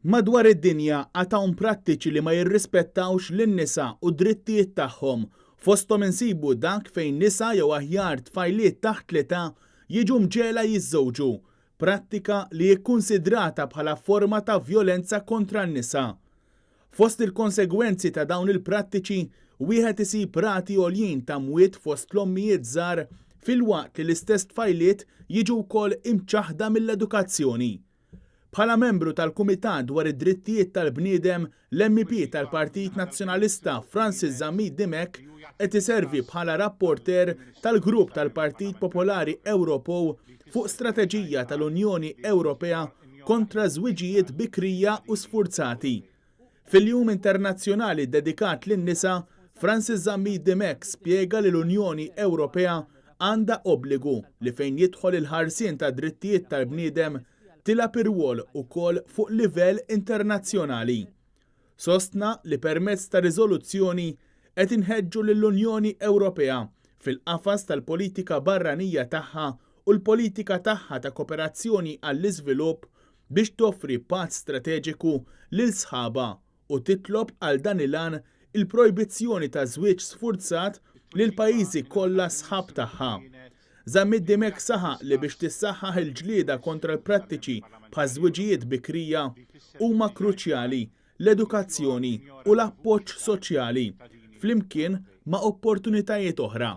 Madwar id-dinja għad hawn prattiċi li ma jirrispettawx lin-nisa u d-drittijiet tagħhom. Fosthom insibu dak fejn nisa jew aħjar tfajliet taħt l-età jiġu mġegħla jiżżewġu, prattika li hi kkunsidrata bħala forma ta' vjolenza kontra n-nisa. Fost il-konsegwenzi ta' dawn il-prattiċi wieħed isib rati għoljin ta' mwiet fost l-ommijiet żgħar filwaqt li l-istess tfajliet jiġu wkoll imċaħħda mill-edukazzjoni. Bħala membru tal-Kumitat dwar id-Drittijiet tal-Bniedem, l-MEP tal-Partit Nazzjonalista Francis Zammit Dimech qed iservi bħala rapporteur tal-Grupp tal-Partit Popolari Ewropew fuq strateġija tal-Unjoni Ewropea kontra żwiġijiet bikrija u sfurzati. Fil-Jum Internazzjonali ddedikat lin-Nisa, Francis Zammit Dimech spjega li l-Unjoni Ewropea għandha obbligu li fejn jidħol il-ħarsien tad-drittijiet tal-bniedem tilgħab irwol ukoll fuq livell internazzjonali. Sostna li permezz ta' riżoluzzjoni qed inħeġġu lill-Unjoni Ewropea fil-qafas tal-politika barranija tagħha u l-politika tagħha ta' koperazzjoni għall-iżvilupp biex toffri patt strateġiku lil sħabha u titlob għal dan il-għan il-projbizzjoni ta' żwieġ sfurzat lill-pajjiżi kollha sħab tagħha. Zammit Dimech saħaq li biex tissaħħaħ il-ġlieda kontra l-prattiċi bħaż-żwiġijiet bikrija huma kruċjali l-edukazzjoni u l-appoġġ soċjali, flimkien ma' opportunitajiet oħra.